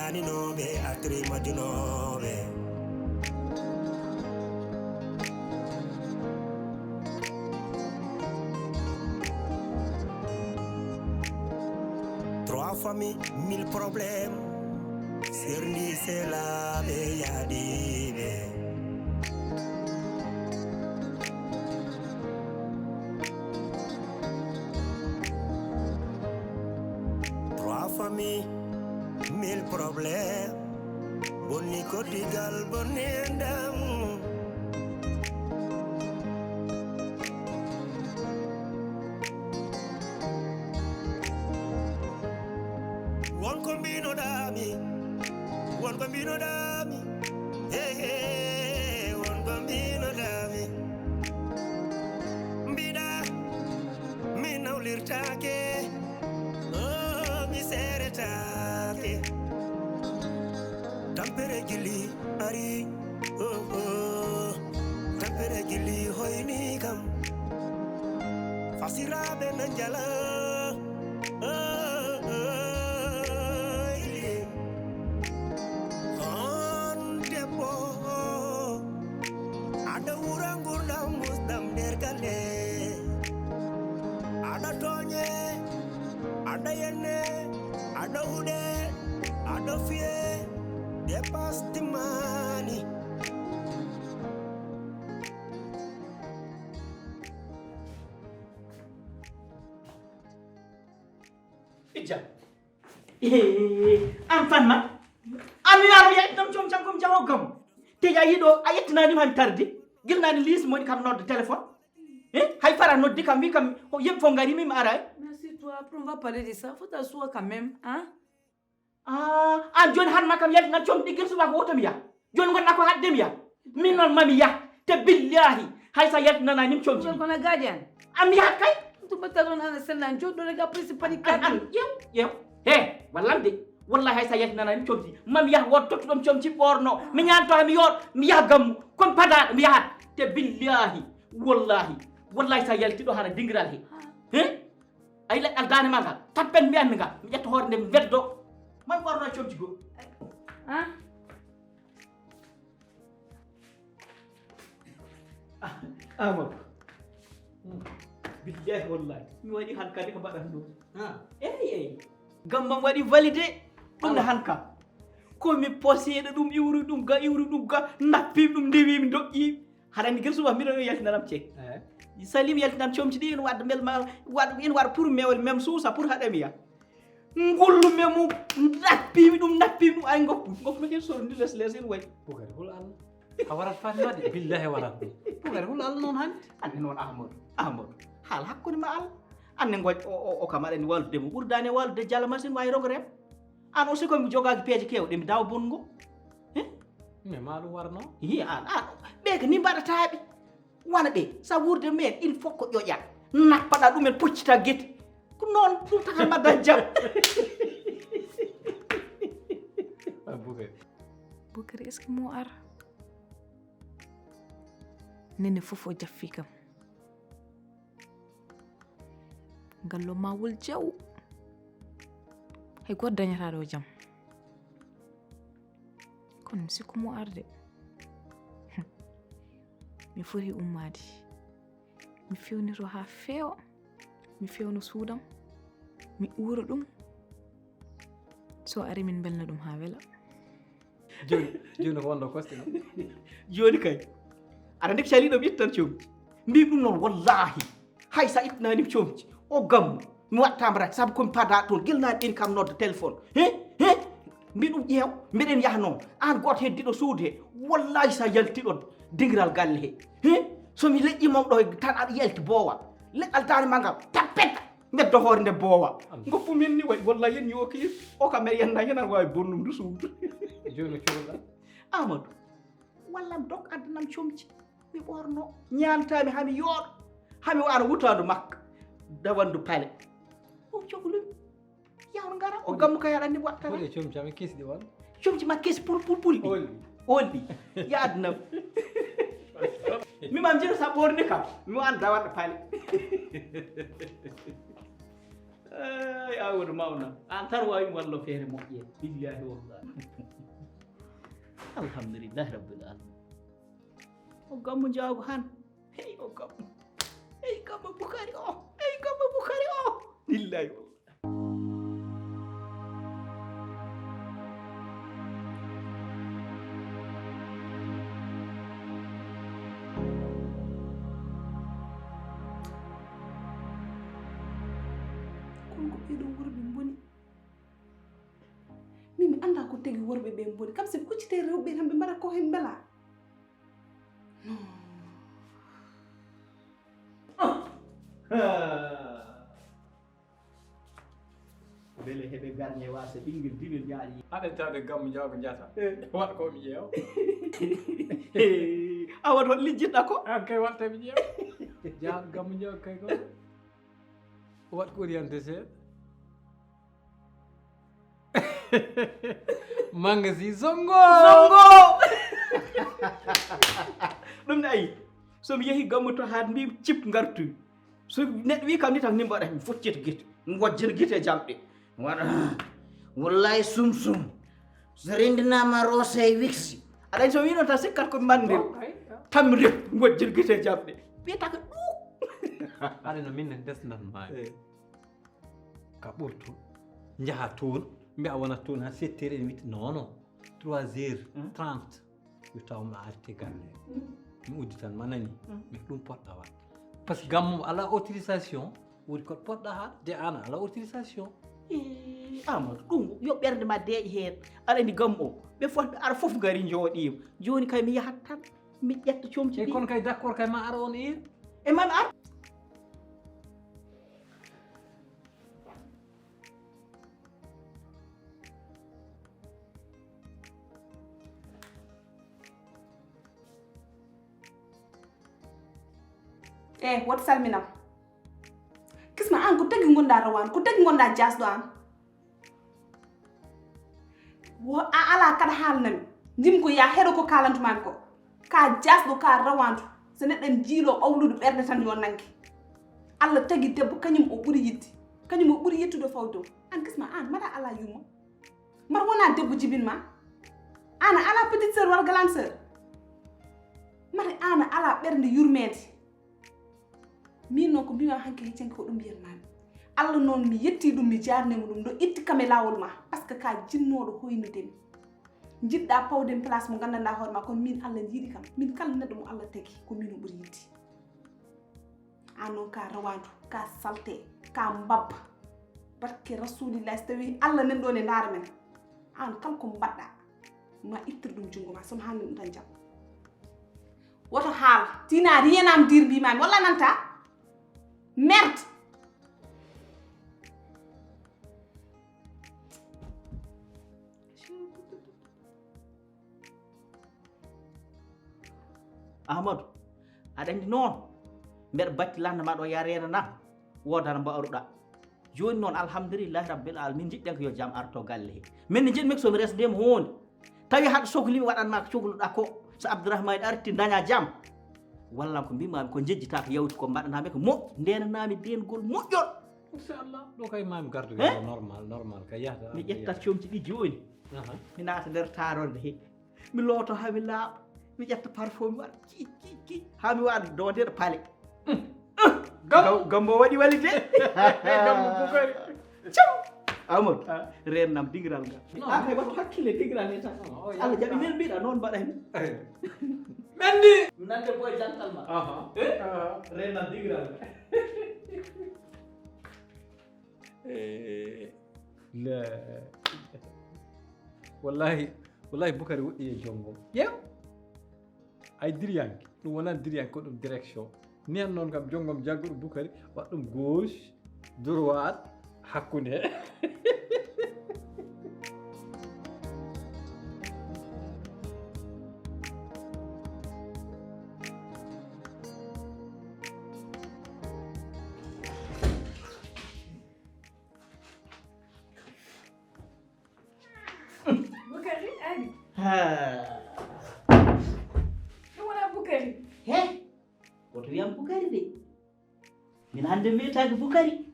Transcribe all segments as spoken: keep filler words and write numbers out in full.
Aninooɓe, atri majjunooɓe. Trois familles, mille problèmes. Serndi selaaɓe yaadiiɓe. Trois familles, mille problèmes. Bonni koddigal, bonni enɗam. Won ko mbinoɗaami, won ko mbinoɗaami. Hey, hey, won ko mbinoɗaami. Mbiɗa mi nawlirtaake, oh, mi seeretaake. Tampere jilli ari, oh, oh. Tampere jilli hoyni kam. Fasiraaɓe na njala, oh, oh, oh. On debbo, aɗa wura ngurdam musɗam nder galle. Aɗa tooñe, aɗa yenne, aɗa huɗe, aɗa fiye, dépasse timmaani. Ijja. Eh, an fan ma. An mi wiyaama yettam com cam kom jawo gam. Te ya yiɗo a yettinanima mi tardi. Gilnani liis moni kam nodde téléphone. Eh, hay fara noddi kam wi kam ko yimɓe fof ngari min mi aray. Mais c'est toi, après on va parler de ça. Faut t'asseoir quand même, hein? Ah, an joni han ma kam yaltinan comɗi gil subaka woto mi yah. Joni gonna ko hadde mi yah. Min noon mami yah. Te billahi hay sa yaltinanani mi comci. Kono gadian. Am yahat kay. To batta ɗon ana sellan joɗɗo rega presi pani an an kadi. Yew yew. He wallam de. Wallahi hay sa yaltinanani mi comci. Mami yah woto tottuɗo mi comci ɓorno. Mi ñanto ha mi yoɗ mi yah gammu. Kon padaɗo mi yahat. Te billahi wallahi wallahi sa yaltiɗo hana dingiral he. He? Ay leɗɗal daane ma ngal tappet mbiyanmi ngal mi ƴetta hoore nde mi weddo. May ɓorno comci goo. Ah. Amadou. Billahi wallahi mi waɗi han kadi ko mbaɗan ɗum. Eyi eyi. Gambam waɗi validé. Ɗum ne han kam komi poseɗo ɗum iwri ɗum ga iwri ɗum ga nappimi ɗum ndewimi doƴƴimi. Haɗa anndi gila suba mbiɗo yo yaltinanam ceek. Salim yaltinan comci ɗi ina wadda mbel ma wadda ina waɗa pour mewal même suusa pour haɗa mi ya. Ngullu me mum nappimi ɗum nappimi ɗum ay ngoppu ngoppu no ken soro ndi les les ina wayi. Bukari hol Allah. A warat fatima de billahi warat. Bukari hol Allah noon hannde. Anne noon Ahmadou Ahmadou haala hakkunde ma Allah. Anne ngoj o kam aɗa anndi wallude mo ɓurdani e wallude jala machine wawi rogorem. An aussi komi jogaaki peeje kewɗe mi dawa bonngo. Mais ma ɗum warno. Yi an an ɓe ko ni mbaɗataɓe. Wana ɓe sa wurde men il faut ko ƴoƴa nappaɗa ɗumen poccita guete. Ko noon ɗum takan mbaɗa jam. Bukari est ce que mo ara? Nene fof o jaffi kam. Ngallo ma wol jaw. Hay goto dañata ɗo jam. Kono mi sikku mo arde. Mi foti ummaade. Mi fewnito haa feewa. Mi fewno suudam. Mi uura ɗum. So ari min mbelna ɗum haa wela. Joni joni ko wonno koste ɗum. Joni kay aɗa ndik caliɗo mi ittan comci. Mbi ɗum noon wallahi hay sa ittananimi comci o gammu mi wattama rak saabu komi pada toon gilnaɗi ɗin kam nodde téléphone he he. Mbi ɗum ƴeew mbiɗen yaha noon an goto heddiɗo suudu he. Wallahi sa yaltiɗon dingiral galle he he. Somi leƴƴi mawɗo he tan aɗa yalti boowa leɗɗal dande ma ngal tappet. Mbeddo hoore nde boowa. Ngoppu min ni wayi wallahi yen ñooki o kam mbeɗa yanda hen aɗa wawi bonnum ndu suudu. Joni no cohluɗa? Amadou wallam dok addanam comci. Mi ɓorno ñantami hami yooɗo hami wano wutando makka. Dawandu pale. O cohlumi yawno ngara o gammu ka yaɗanni wattata. Comci amen kesɗi won. Comci ma kesi pul pul pul ɗi olɗi. Yaadnam. Mimam jino sa ɓorni kam mi wan dawanɗo pale. Ey, Amadou Mawna, an tan wawi wallo feere moƴƴe. Billahi wallahi. Alhamdulillahi rabbil alamin. O Gammu Njaago han. Hey, o Gammu. Hey, Gammu Bukari o. Hey, Gammu Bukari o. Billahi wallahi. Kono ko ɓeeɗo worɓe mboni. Min mi anndaa ko tagi worɓe ɓe mboni. Kam si ɓe kuccitee rewɓe tan ɓe mbaɗa ko heen mbela. Non. Mbele heɓe garñe wasa ɓingel diwel ñaaƴi. Haɗen tawde Gammu Njaago njata. Eh. Waɗ ko mi ƴeewa. A waɗ hol lijjitɗa ko? An kay waɗ tawi mi ƴeewa. Jaaɗo Gammu Njaago kay ko. Waɗ ko orienté seeɗa. Manga si songo. Songo. Ɗum ne ayi. So mi yehi Gammu to haa mbi cip ngartu. So neɗɗo wi kam ni tan ni mbaɗa mi foccita gite. Mi wajjina gite e jamɗe. Mi waɗa wallahi sum sum. So rendinama rose e wiksi. Aɗa so wino tan sikkat ko mande. Tan mi ref mi wajjina gite e jamɗe. Wiyata ko ɗum. Aɗa no min ne desnan ma. Eh. Ka ɓurtu. Njaha toon. Mbiya wona toon ha sept heures en witti. Non, non. Trois heures trente. Yo taw ma arti galle. Mi udditan ma nani. Mi ɗum poɗɗa waɗ. Parce que Gammu ala autorisation. Woni ko poɗɗa haɗ de an ala autorisation. Ii, Amadou, ɗum yo ɓernde ma deeƴe heen. Aɗa anndi Gammu o. Ɓe fof ɓe ara fof ngari njooɗiima. Jooni kay mi yahat tan. Mi ƴetta comci. E ɗi. Kono kay d'accord kay ma ar on heure. E ma mi ar. E woto salminam. Kisma, an ko tagi ngonɗa rawaandu, ko tagi ngonɗa jaasɗo an? Wo a ala kaɗa haalnami. Ndim ko ya heɗo ko kaalantumami ko. Ka jaasɗo ka rawaandu. So neɗɗo en jiilo ɓawluɗo ɓernde tan yo nange. Allah tagi debbo kañum o ɓuri yidde. Kañum o ɓuri yettude fawde o. An Kisma, an mbaɗa ala yumma. Mbaɗa wona debbo jibinma. An a ala petite sœur walla grande sœur. Mbaɗa an a ala ɓernde yurmeede. Min noon ko mbimi hanki heccanki ko ɗum mbiyatmami. Allah noon mi yetti ɗum mi jarnima ɗum ɗo itti kam e lawol ma. Parce que ka jinnooɗo hoynudemi. Jiɗɗa pawdemi place mo gandanɗa hoore ma kono min Allah yiɗi kam. Min kala neɗɗo mo Allah tagi ko min o ɓuri yidde. An noon ka rawandu, ka salte, ka mbabba. Barke Rasulillahi so tawi Allah nan ɗo ne ndaara men. An kala ko mbaɗɗa ma ittir ɗum junngo ma sono haalni ɗum tan jam. Woto haal, tina rien am dire mbimami walla nanta. Merde. Amadou, aɗa anndi noon mbeɗa batti lannde ma ɗo ya reenana woodana mbaruɗa. Jooni noon alhamdulillahi rabbil alamin, min njiɗɗen ko yo jam arto galle he. Min ne njiɗmi ko somi resde mo huunde tawi haɗa sokli mi waɗan ma ko sokluɗa ko. So Abdourahmane arti daña jam. Wallan ko mbimami ko jejjita ko yawti ko mbaɗanami ko moƴƴi ndenanami dengol moƴƴol. Inchallah ɗo kay mami gardu. He? Normal normal kay yahata. Mi ƴetta comci ɗi jooni. Aha. Mi naata nder taarorde he. Mi looto haa mi laaɓa. Mi ƴetta parfum mi waɗa ki ki ki haa mi waɗa doodere pale. Gam- Gam- gambo waɗi wali de. Gambo bukari. Cam. Amadou. Ah. Rennam digiral ngal. Non. A kay wattu hakkille digiral he tan. Non, o Allah jaɓi yalta. Nen mbiɗa noon mbaɗa hen. Eh. Ɓenni. Nande boy jantal ma. Aha. Eh? Ah. Rennam digiral ngal. Eh, la. Wallahi, wallahi Bukari woɗɗi e jongom. Yew. Ay diriyanke, ɗum wonani diriyanke ko ɗum direction. Nen noon kam jongom jagguɗo Bukari, waɗ ɗum gauche, droite, hakkunde. Bukari ari. Ha. Ɗum wona Bukari. He? Woto wiyam Bukari de. Min hannde mbiyetaake Bukari.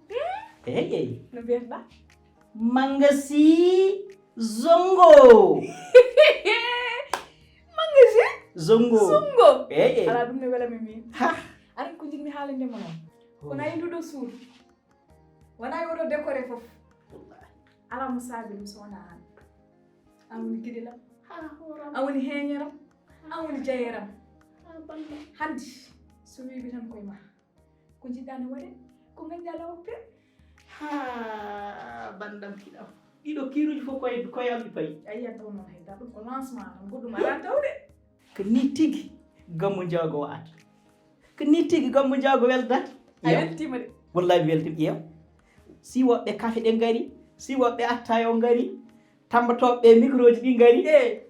Eyey. No mbiyatɗa? Mangasi zongo. Mangasi Zongo. Zongo. Eyey. Ala ɗum ne welami min. Ha. Aɗa ko jinmi haalande mo noon. Kono ayi nduɗo suudu. Wona e oɗo décoré fof. Ala mo saabi ɗum so wona an. An woni giɗelam. An woni heñeram. An woni jayeram. Hande so weeɓi tan koye ma. Ko jiɗɗa ne waɗe. Ko gañɗa law pe. Ha bandam kiɗam. Ɗiɗo kiiruji fof koye koye am ɗi payi. A yiyat ɗo noon hay dara ɗum ko lancement tan goɗɗum ala tawde. Ko ni tigi gammu njaago wa'ata. Ko ni tigi gammu njaago weldata. A weltima de. Wallahi mi weltima ƴeew. Si woɓɓe kafe ɗe ngari, si woɓɓe attayo ngari, tambatooɓe microji ɗi ngari. E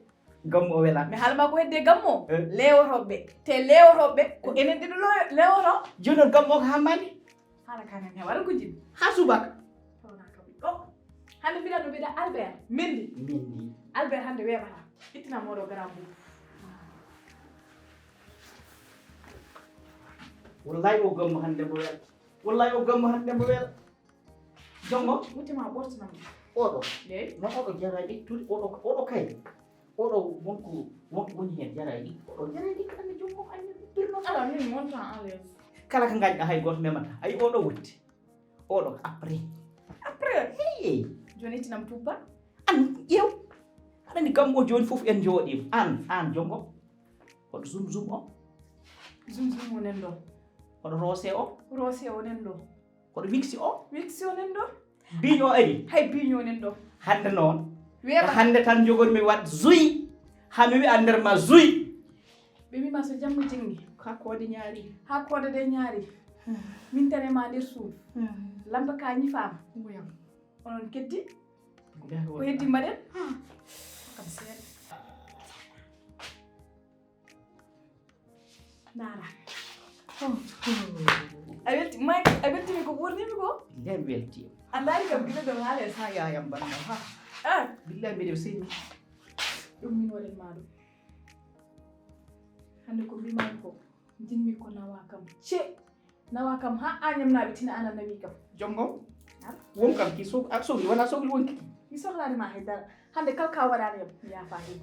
Gammu o welata. Mi haalma ko hedde gammu o. Eh. Lewotoɓe te lewotoɓe ko enen ɗiɗo lo- lewoto. Jooni noon gammu o ko hammande. Hala kanen he waɗa ko jiɗi. Ha subaka. Tawna kam ɗo. Hande mbiɗa no mbiɗa Albert. Mendi. Mendi. Albert hande weɓata. Ittina moɗo garam bou. Wallahi o gammu hande mo wel. Wallahi o gammu hande mo wel. Jongo. Wutte ma ɓortanam. Oɗo. Dey. No oɗo jara ittude oɗo oɗo kay. Oɗo wonko wonko woni hen jara ittu oɗo jara ittu ande jongo ande ittude no. Ala min montant en l'aise. Kala ko gañɗa hay goto memata. Ay oɗo wutte. Oɗo après. Après. Hey. Joni ittinam tubba. An ƴeew. Aɗa andi gammu o joni fof en jooɗima. An an jongo. Koɗo zum zum o. Zum zum o nen ɗo. Koɗo roose o. Roose o nen ɗo. Koɗo wiksi o. Wiksi o nen ɗo. Biiñ o ari. Hay biiñ o nen ɗo. Hande noon. Weeɓa. Hande tan jogormi wat zuy. Hami wi'a nder ma zuy. Ɓe mbima so jamma jiggi. Hakkoode ñaari. Ha koode de ñaari. Min tane ma nder suudu. Lampa ka ñifaama. Onon keddi. Ko heddi mbaɗen. Kam seeɗa. Nana. A welti ma a weltimi ko ɓurnimi ko. Nden welti. A ndaari kam gila dow haale. Ha yayam banna ha. Ah, Billahi mbiɗo seni. Ɗum min waɗan ma ɗum. Hande ko mbimami ko jinmi ko nawa kam ce. Nawa kam ha añam naɓe tina ana nawi kam. Jongo. Won kam ki so a sohli wona sohli wonki ki. Mi sohlani ma hay dara. Hande kala ka waɗani yam mi yafa hen.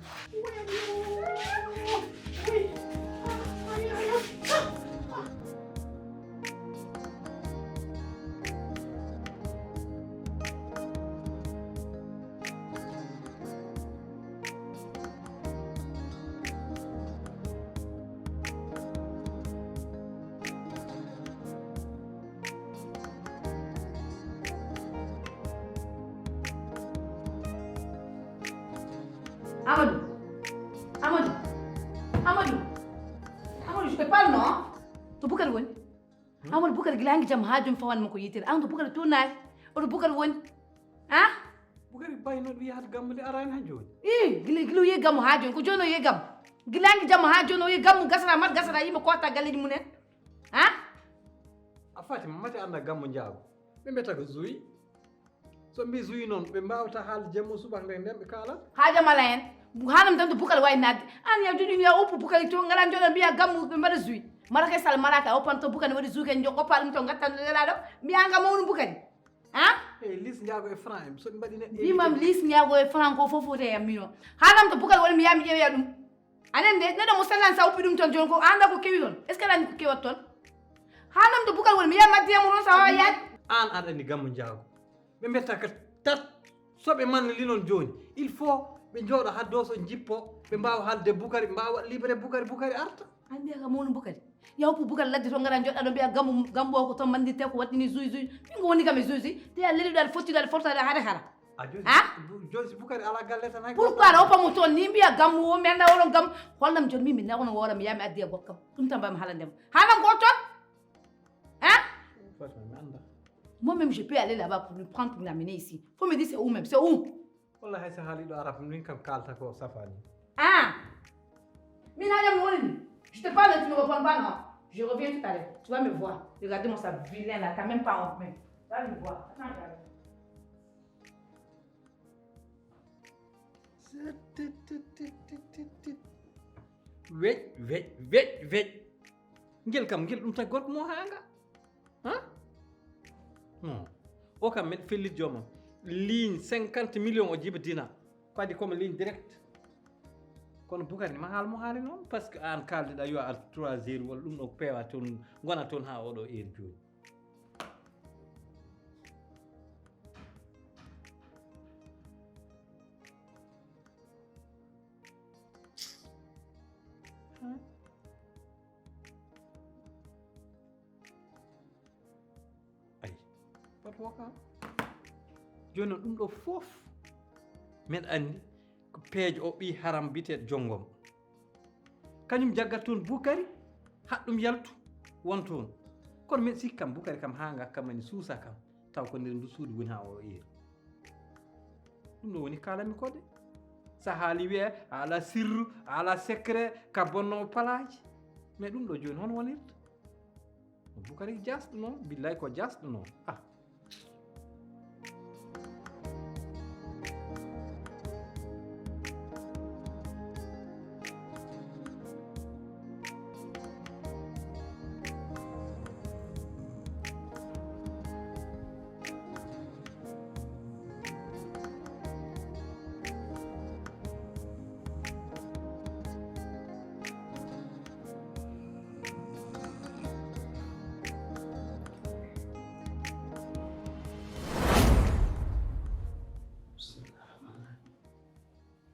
Amadou. Amadou. Amadou. Amadou, je te parle, non? To Bukari woni? Amadou Bukari gila hanki jamma ha joni fawan mo ko yitere. Amadou Bukari to nayi. Oto Bukari woni? Ha? Bukari bay noon wiya hade gammude arani han joni. I gila gila o yehi gammu ha joni ko joni o yehi gammu. Gila hanki jamma ha joni o yehi gammu gasata mat gasata yimɓe kotta galleji mumen. Ha? A Fatima mate anda gammu njaago. Ɓe mbiyata ko zuy. So mbi zuy noon ɓe mbawata haalde jammu subaka nde nden ɓe kaalat. Ha jamala hen. Hanam tan to bukal wawi nadde. An ya joɗi ya oppu bukal to ngala joɗa mbiya gammu ɓe mbaɗa zuy. Mara kay sal malaka oppan to bukal waɗi zuy kay jokko pa ɗum to gatta ɗo mbiya ngam mawnu bukal. Ha? Eyi lis njaago e franc en so ɓe mbaɗi neɗɗo. Mbimam lis njaago e franc ko fof foti e yammino. Hanam to bukal woni mi yaha mi ƴeewoya ɗum. Anen de neɗɗo mo sellan sa oppi ɗum toon joni ko anda ko kewi toon est ce que aɗa andi ko kewat toon? Hanam to bukal woni mi yaha mi addiya mo toon sa wawa yaade. An aɗa andi gammu njaago. Ɓe mbetta ka tat. So ɓe manni linon joni il faut ɓe jooɗo ha doso jippo ɓe mbawa haalde bukari mbawa libre bukari bukari arta. An mbiya ka mawnu bukari. Yawpu bukari ladde to ngara joɗɗa ɗo mbiya gammu gammu o ko toon mandirte ko waɗɗini zuy zuy. Min ko woni kam e zuy zuy. Te a leliɗo aɗa fotti aɗa fortade haade hara. A joni ha? Joni si bukari ala galle tan hay. Pourquoi aɗa oppa mo toon ni mbiya gammu o mi anda oɗon gammu. Hollam joni min mi nawono woora mi yaha mi addiya gokkam. Ɗum tan mbami haalande mo. Haalam ko toon. Ha? Fatima mi anda. Moi même je peux aller là-bas pour lui prendre pour l'amener ici. Faut me dire c'est où même, c'est où? Wallahi hay so haali ɗo arab min kam kalta ko safani. Ah. Min haɗa mi woni. Je te parle, tu ne réponds pas, non. Je reviens tout à l'heure. Tu vas me voir. Regardez-moi ça vilain là, t'as même pas honte même. Tu vas me voir. Attends, regarde. Weƴ weƴ weƴ weƴ. Ngel kam ngel ɗum tagi gorko mo haanga. Ha? Hmm. O kam meɗ fellit joomam. Ligne cinquante millions o jiba dina. Ko adi comme ligne direct. Kono Bukari ma haal mo haali noon, parce que aan kaaldeɗaa yo a artu trois heures walla ɗum ɗo peewa toon, ngona toon haa oɗo heure jooni. Ay, woto wokam. Jooni noon ɗum ɗo fof meɗa anndi ko peejo o ɓii haram biteeɗo jonngom. Kañum jaggat toon Bukari, haɗ ɗum yaltu, won toon. Kono miɗa sikki kam Bukari kam haa ngakka mani suusa kam, taw ko nder ndu suudu woni haa o yeeri. Ɗum ɗo woni kaalanmi ko de. So haali wiye, a ala sirru, a ala secret, ka bonno palaaji. Mais ɗum ɗo jooni hono wonirta? Bukari jasɗo noon, billahi ko jasɗo noon. Ah.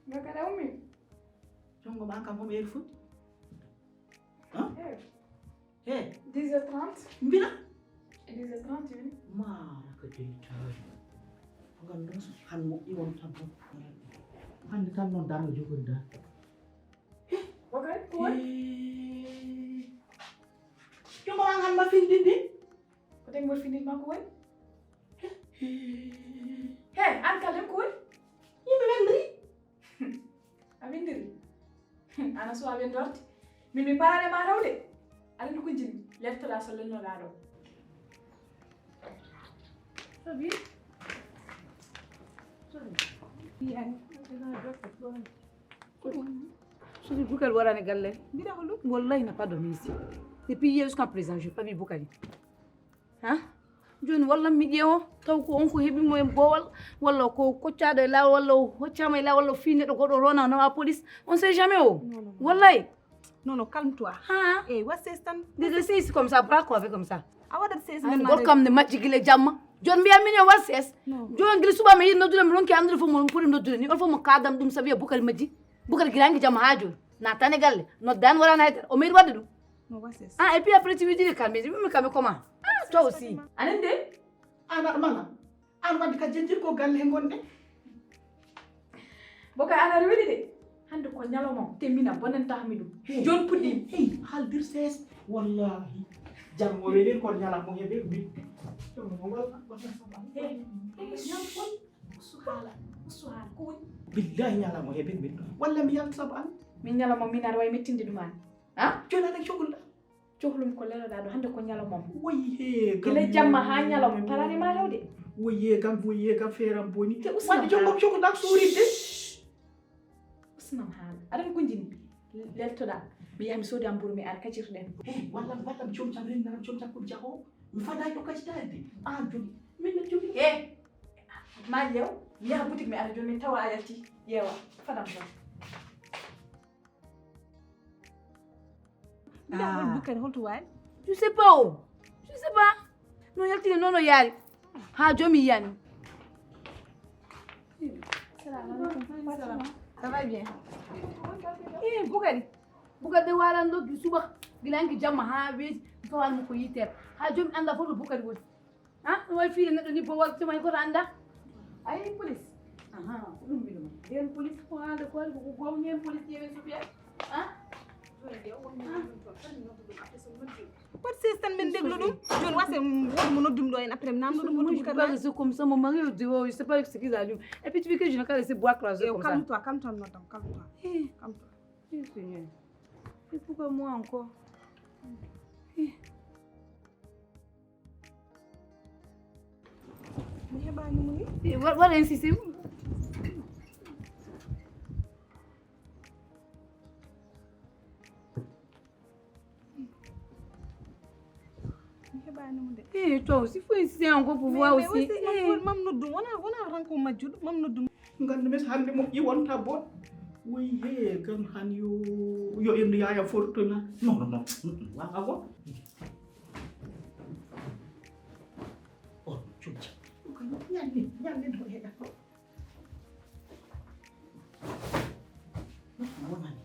Nga kala ummi? Jongo ma kam homo heure foti? Hein? Eh. He. Dix heures trente. Mbila? Dix heures trente woni. Mara ko dey tawi. Ko ngam ɗum han moƴƴi won tabbo. Hannde tan noon darngo jogori dar. He. Ko kay ko woni? He. Jogo an han ma findinde. Ko teng mboɗo findin ma ko woni? He. He, an kalen ko woni? Yimɓe wendori. A windiri? Ana suwa windorde. Min mi parane ma raw de. Aɗa ndu ko jin. Leftoɗa so lennoɗa ɗo. Sabi? Sabi? Iyani. Soki Bukari warani galle. Mbiɗa ko ɗum. Wallahi n'a pas dormi ici. Depuis hier jusqu'à présent, je n'ai pas vu Bukari. Ha? Jooni walla mi ƴeewo taw ko on ko heɓi mo e boowal, walla ko koccaɗo e laawol, walla o hoccama e laawol, walla o fii neɗɗo goɗɗo rona nawa police. On sait jamais o. Non, non, non. Wallahi. Non, non, calme-toi. Ha? Eh, what's this tan? Des exercices comme ça, bras croisés comme ça. A waɗat ses. An men gorko am ne majji gila jamma. Jooni mbiya min e what's this? Non. Jooni gila suba mi yiɗi noddude mi ronki anndude fof mo poti noddude ni. On fof mo kaadam ɗum sabi e Bukari majji. Bukari gila angi jamma ha jooni. Na tane galle. Noddani wala na haydara. O meɗi wadde ɗum. No what's this? Ah, et puis après tu me dis de calmer. Mi calme comment? Ah, toi aussi. Anen de? An aɗa mala. An wadde ka jejjir ko galle he gonɗen. Boka an aɗa weli de. Hannde ko ñalawma te mina bonanta mi ɗum. Hey, jooni puɗɗi. Hey, haaldir sees. Wallahi. Jam mo weli ko ñalawma heɓe mi. Ɗum mo walla walla sama. Hey, hey, ñam kon. Usu haala. Usu haala. Ko woni? Billahi ñalawma heɓe mi. Walla mi yalta sabu an. Min ñalawma min aɗa wawi mettinde ɗum an. Ha? Jooni aɗa cohluɗa. Cohlum ko leloɗa ɗo hannde ko ñalawma. Woyi he gam. Gila jamma ha ñalawma mi parani ma tawde. Woyi he gam, woyi he gam feeram boni. Te usnam wadde jom haala. Mom cohluɗa suuridde. Usnam haala. Aɗa mi gunjini. Leltoɗa. Mi yaha mi soodi am mburu mi ar kacirɗen. Hey, walla walla mi jom jam rennaram jom jam ko jaho. Mi fada ɗo kacitaade. An jogi. Min min jogi. He. Ma ƴeew. Mi yaha boutique mi ara jooni mi tawa a yalti. Ƴeewa. Fadam tan. Nda hol Bukari holto waali? Je sais pas o. Je sais pas. No yaltini noon o yaari. Ha joomi yiyani. Salam alaikum. Ça va bien? Eh, Bukari. Bukari de walan ɗo gi suba. Gila anki jamma ha weeti. Mi fawan mo ko yitere. Ha joomi anda fof to Bukari woni. Ha? Ɗum waɗi fiide neɗɗo ni bo waɗi tuma ko anda. Ay police. Aha, ko ɗum mbiɗo ma. Nden police ko haalde ko waɗi ko gomni en police ƴeewe Sofiya. Ha? Joni de o woni ɗum to tan noddu ɗum après so noddi. Wat ses tan min deglu ɗum. Joni wasa woɗi mo noddum ɗo en après mi namdo ɗum. Moi je peux pas rester comme ça, mon mari au dehors, je sais pas ce qu'il allume. Et puis tu veux que je ne calme pas, je reste boire croisé comme ça. Calme-toi, calme-toi, madame, calme-toi. Eh. Calme-toi. Eh, Seigneur. Et pourquoi moi encore? Eh. Mi heɓani mo ni. Eh, wa- waɗa insisté. Mi heɓani mo Eh, toi aussi, faut essayer encore pour voir aussi. Eh. Mam noddum wona wona ranko majjuɗo mam noddum. Nganndu mes hannde moƴƴi wonta bon. Woyi he kan han yo yo endu yaya fortuna. Non non non. Wawa go. Oh, cucca. Ko ñande ñande do heɗa ko. Wonani.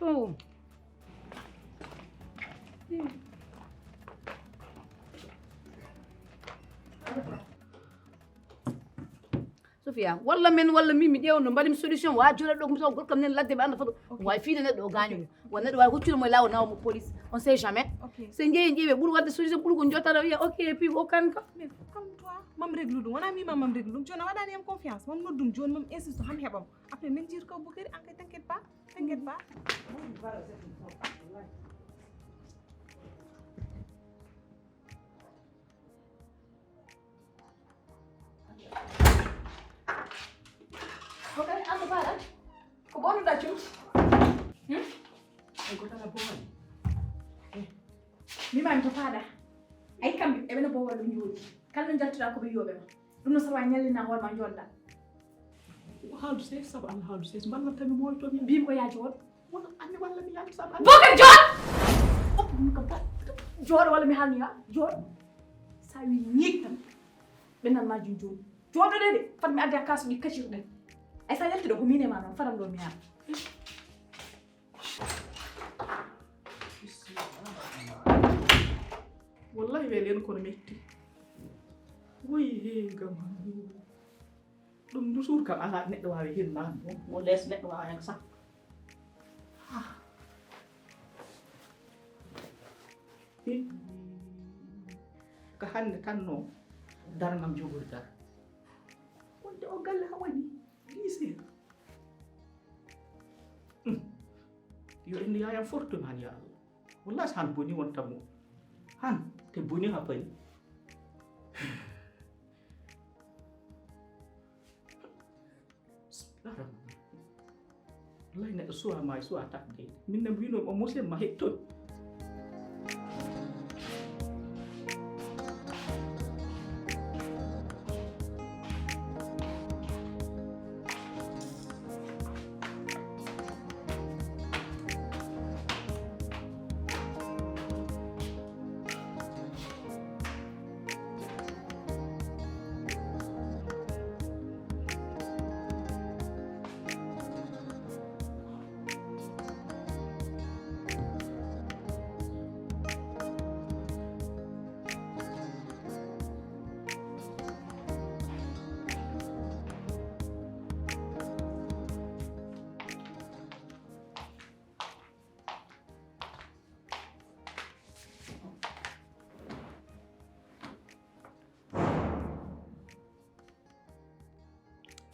Oh. Sofia, walla men walla min mi ƴeewa no mbaɗimi solution wa jooɗa ɗo mi taw gorkam nen ladde ɓe annda foto wawi fiide neɗɗo o gañoyo wa neɗɗo wawi hoccude mo e laawol nawa mo police on sait jamais so jeeyi ƴeewe ɓuuri wadde solution ɓuuri ko jottata wiya ok et puis o kan ka Calme toi mam réglu ɗum wona mima mam réglu ɗum joni a waɗani yam confiance mam noddum joni mam insiste ham heɓam après min jiir kaw bukari an kay t'inquiète pas t'inquiète pas. Ko kadi an to paɗa ko ɓonuɗa cumti. Hmm? Ay ko tala bowani. Eh. Mimami to paɗa. Ay kamɓe eɓe no bowa ɗum jooɗi. Kala no jaltuɗa ko ɓe yoɓe ma. Ɗum no sawa ñallina hoore ma jonɗa. Ko haaldu sees sabu Allah haaldu sees mballan tan mi mooyto min. Mbimi ko yaa jooɗo. Wona anni walla mi yaltu sabu Allah. Bokar jooɗo. Jooɗo walla mi haalnoya jooɗo. Sa wi ñiig tan. Ɓe nan majum jooni. Jooɗoɗe de fat mi adda kaasuɗi kacirɗen. Ay sa yalti ɗo ko min e ma noon fatam ɗo mi yaa. Wallahi welen kono metti. Woyi he gam ɗum toujours kam ala neɗɗo wawi hen nan ɗum mo les neɗɗo wawa hen sax. Ka hannde tan no darnam jogori gar wonde o galle ha waɗi dix heures. Yo en yayam fortunan ya Allah. Wallahi han boni wonta mo han te boni ha payi. Bismillah rahman rahim. Wallahi neɗɗo suwa ma e suwa taɓde min ne mbino o muslim ma hetton.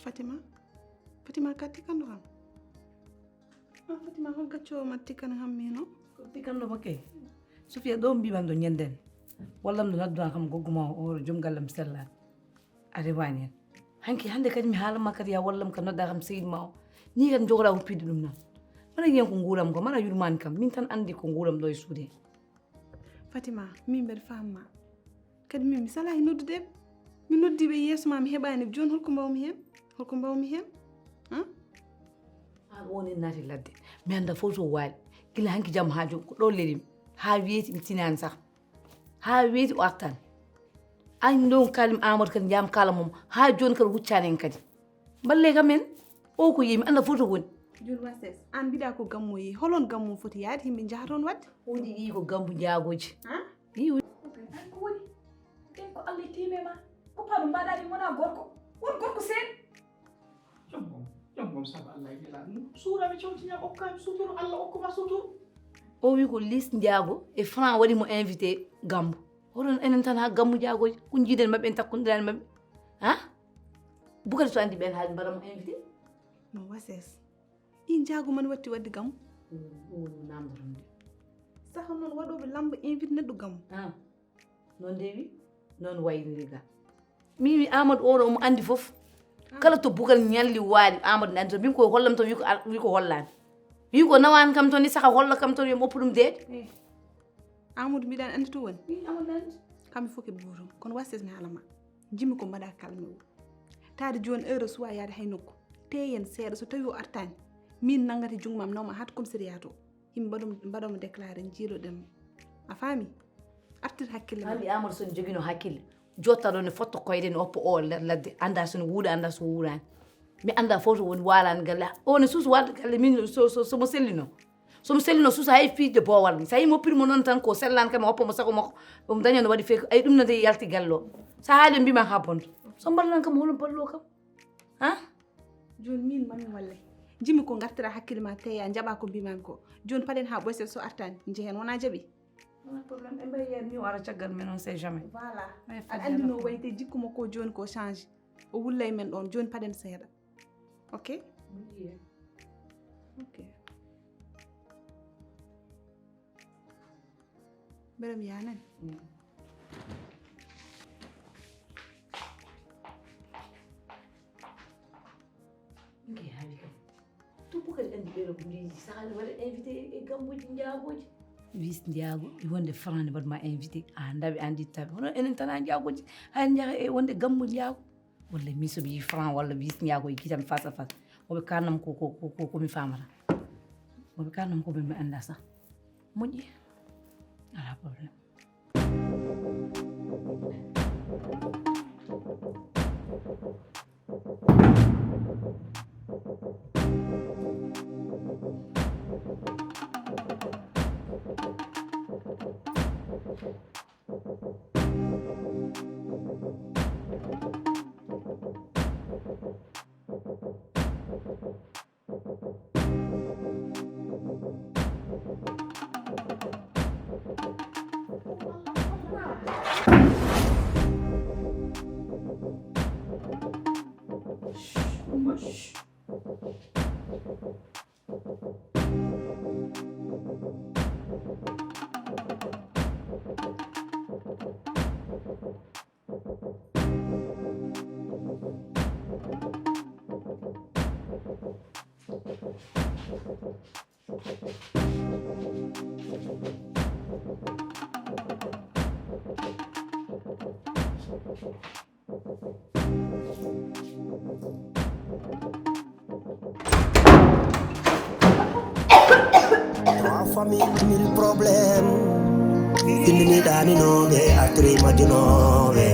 Fatima, Fatima ka tikkanɗo kam? Ah, Fatima hol gaccowo ma tikkana kam mino? Ko tikkanɗo ma kay. Sofiya ɗo mbiɓam ɗo ñanden. Wallam ɗo nadduna kam goggo ma o hoore joom gallam sellani. A rewani hen. Hanki hande kadi mi haalanma kadi ya wallam ka nodda kam seydi ma o. Ni kadi jogoɗa huppide ɗum noon. Mana yiyan ko nguuram ko mana yurmani kam min tan andi ko nguuram ɗo e suude. Fatima min mbeɗa famma. Kadi min mi salahi noddude ɓe. Mi noddi ɓe yeeso ma mi heɓani ɓe joni holko mbawmi hen? Holko mbawmi hen? An woni naati ladde mi anda fof so waali Gila hanki jam haa jooni ko ɗo lelim. Haa weeti mi tinaani sah. Haa weeti o artaani. An ɗon kalim Amadou kadi jam kala mum. Haa jooni kadi wuccaani en kadi. Mballe kam en. O ko yimi annda foto woni. Joni wases. An mbiɗa ko gammu yi. Holon gammu foti yaade yimɓe njaha toon wadde? Woni yi ko gammu njaagoji. Ha? Yi woni. An ko woni? Nden ko Allah tiime ma. Ko pano mbaɗaɗi wona gorko. Won gorko seen. Joom gom, joom gom sabu Allah e Nelaɗo mum. Suura mi cewtiñam okka mi suturu, Allah okku ma suturu. O wi ko Liis Njaago e Franc waɗi mo invité Gambo. Hoɗon enen tan ha Gambo Njaagoji, kun jiiden maɓɓe en takkondirani maɓɓe. Ha? Bukari so andi ɓen haali mbaɗa mo invité. No wases. I Njaago man watti wadde Gambo. Ɗum namdotonde. Saha noon waɗoɓe lamba invité neɗɗo Gambo. Ah. Noon de wi, noon wayniri ga. Min wi Amadou oɗo omo andi fof. Kala to Bugal ñalli waali Amadou ne andi to. Min ko hollam to wi ko al- wi ko hollani. Wi ko nawani kam to ni saka holla kam to yomi oppu ɗum deede. Eh. Amadou mbiɗa andi to woni. Wi Amadou andi. Kamɓe fof keɓe gotum kono wases mi haala ma. Jimmi ko mbaɗa kalme o. Taade joni heure suwa yaade hay nokku. Teyen seeɗa so tawi o artani. Min nanngata e junngo ma mi nawma hat commissariat to. Yimɓe mbaɗo mbaɗomo déclaré jiiloɗen mo. A faami? Artir hakkille ma. Anndi Amadou so ne jogino hakkille jotta ɗo ne fotto koyɗe ne oppo o ladde annda so ne wuuɗa annda so wuuɗani. Mi annda fof to woni waalani galle o ne suusa waalde galle min so so somo sellino somo sellino suusa hay fiijde boowal mi so yi moppirimo noon tan ko sellani kam e oppo mo sago makko omo daña no waɗi feek ay ɗum no de yalti galle o so haali mbima ha bonto so mballan kam hono ballo kam ha. Jooni miin mami walle. Njimi ko ngartira hakkille ma teya njaɓa ko mbimami ko. Jooni paɗen ha ɓoyse so artani njehen wona jaɓi. Wona problème ɓe mbayi yen mi wara caggal men on sait jamais. Voilà. Aɗa anndi no wayi te jikku makko jooni ko change. O wullay men ɗon jooni paɗen seeɗa. Ok? Ok. Mbeɗa mi yanani. Nge haali kam. Tubbu kadi andi ɓeɗo ko mbiiji sahani waɗa invité e gambuji njaagoji. Wis njaago e wonde farani mbaɗma invité a ndawi andi tawi hono enen tan a njaagoji hay njaha e wonde gambuji njaago. Walla min somi yi franc walla wis njaago e gitam face à face moɓe kannam ko ko ko ko mi famata. Moɓe kannam ko mi anda sa. Moƴƴi. Ala problème. Trois familles, mille problèmes. Indi ni dani no be atri majuno be.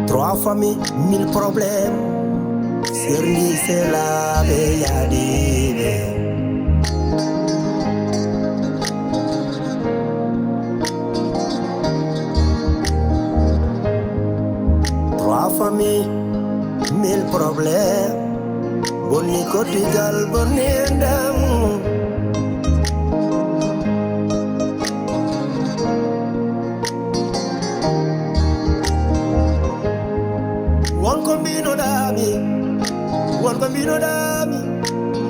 Trois familles, mille problèmes. Serni selabe yadibe. Trois familles, mille problèmes. Bonni koddigal bonni enɗam. Won ko mbinoɗami, won ko mbinoɗami.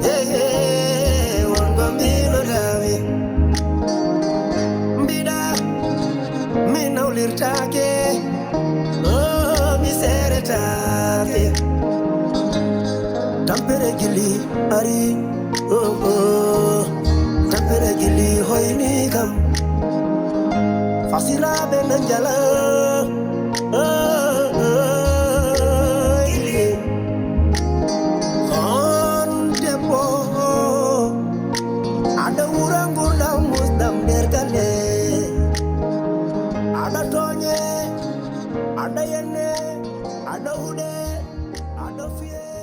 Hey, hey, won ko mbinoɗami. Mbiɗa mi nawlirtaake. Oh, mi seeretaake. Tampere gili ari. Oh, oh. Tampere gili hoyni kam. Fasiraaɓe na njala. Oh. Ene, aɗo huɗe, aɗo fiye.